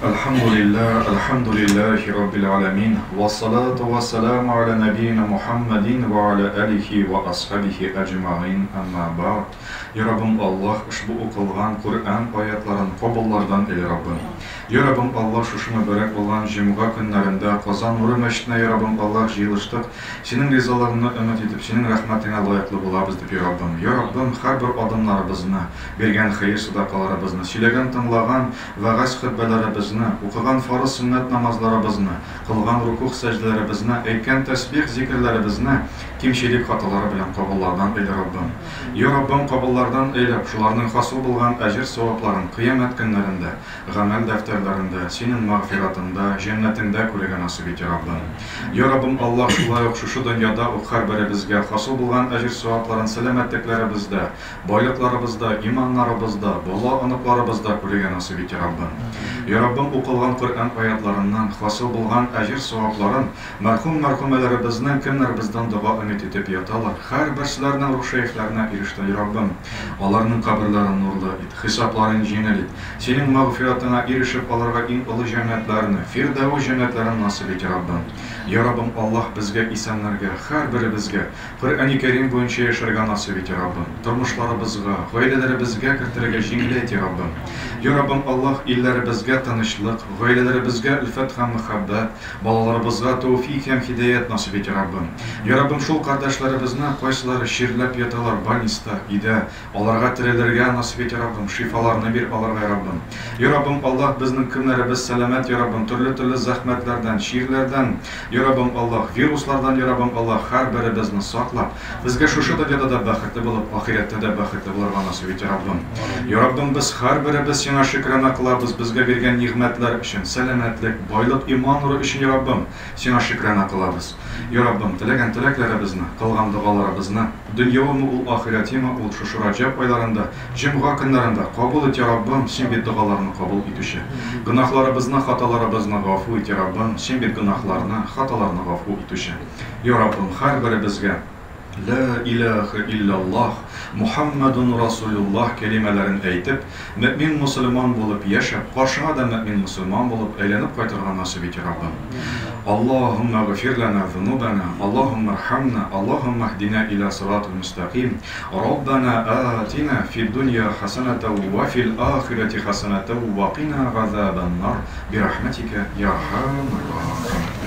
Әлхәмдүлилләһ, әлхәмдүлилләһи раббил галәмин, вассалату вассәламу аля нәбиина Мухаммадин ва аля алихи ва асхабихи әҗмәгыйн, әмма бәгъд. Я Раббым Аллаһ, ошбу укылган Коръән аятларын кабуллардан әйлә, Раббым. Я Раббым Аллаһ, шушы мөбарәк булган җомга көннәрендә Казан нуры мәчетенә, я Раббым Аллаһ, җыелыштык, Синең ризалыгыңны өмет итеп, Синең рәхмәтеңә лаеклы булабыз дип, я Раббым. Я Раббым, һәрбер адымнарыбызны, биргән хәер-садакаларыбызны, сөйләгән-тыңлаган Вәгазь хөтбәләребезне, укыган фарыз-сөннәт намазларыбызны, кылган рукугъ-сәҗдәләребезне, әйткән тәсбих-зикерләребезне кимчелек-хаталары белән кабуллардан әйлә, Раббым. Йа Раббым, кабуллардан әйләп, шуларның хасыл булган әҗер-савапларын кыямәт көннәрендә, гамәл дәфтәрләрендә, Синең мәгъфиратыңда, җәннәтеңдә күрергә насыйп ит, йа Раббым. Йа Раббым Аллаһ, шулай ук шушы дөньяда ук һәрберебезгә хасыл булган әҗер-савапларын сәламәтлекләребездә, Байлыкларыбызда, иманнарыбызда, бала-оныкларыбызда күрергә насыйп ит, я Раббым. Я Раббым, укылган Коръән аятларыннан хасил булган әҗер-савапларын мәрхүм-мәрхүмәләребезнең, кемнәр бездән дога өмит итеп яталар, һәрберселәренең рух шәехләренә ирештер, я Раббым. Аларның каберләрен нурлы ит, хисапларын җиңел ит. Синең мәгъфиратыңа ирешеп, аларга иң олы җәннәтләрне, Фирдәвес җәннәтләрен насыйп ит, я Раббым. Я Раббым, Аллаһ, безгә, исәннәргә, һәрберебезгә, Коръәни Кәрим буенча яшәргә насыйп ит, я Раббым. Тормышларыбызга, гаиләләребезгә кертергә җиңеләйт, я Раббым. Я Раббым Аллаһ, илләребезгә тынычлык, гаиләләребезгә өлфәт һәм мәхәббәт, балаларыбызга тәүфик һәм һидаять насыйп ит, я Раббым. Я Раббым, шул кардәшләребезне, кайсылары чирләп яталар больниста, өйдә, Аларга терелергә насыйп ит, я Раббым, шифаларны бир аларга, я Раббым. Я Раббым, Аллаһ, безнең кемнәребез сәламәт, я Раббым, төрле-төрле зәхмәтләрдән, чирләрдән, я Раббым, Аллаһ, вируслардан, я Раббым, Аллаһ, һәрберебезне сакла. Безгә шушы дөньяда да бәхетле булып, ахирәттә дә бәхетле булырга насыйп ит, я Раббым. Я Раббым, без һәрберебез Сиңа шөкрана кылабыз, безгә биргән нигъмәтләр өчен, сәламәтлек, байлык, иман нуры өчен, я Раббым, Сиңа шөкрана кылабыз. Я Раббым, теләгән теләкләребезне, кылган догаларыбызны, дөньявымы ул, ахирәтиме ул, шушы Раҗәб айларында, җомга көннәрендә кабул ит, я Раббым, Син бит догаларны кабул итүче. Гөнаһларыбызны, хаталарыбызны гафу ит, я Раббым, Син бит гөнаһларны, хаталарны гафу итүче. Я Раббым, һәрберебезгә Лә иләһә илляллаһ, Мухәммәдун Расулуллаһ кәлимәләрен әйтеп, мөэмин-мосылман булып яшәп, каршыңа да мөэмин-мосылман булып әйләнеп кайтырга насыйп ит, я Раббым. Аллаһуммә гыфир ләнә зунубәнә, Аллаһуммә рхәмнә, Аллаһуммә һдинә илә сиратил мөстәкыйм, Раббәнә атинә фид-дунья хәсәнәтәү вә фил ахирәти хәсәнәтәү вә кина газабән-нар, бирәхмәтикә йә архәмәр рахимин.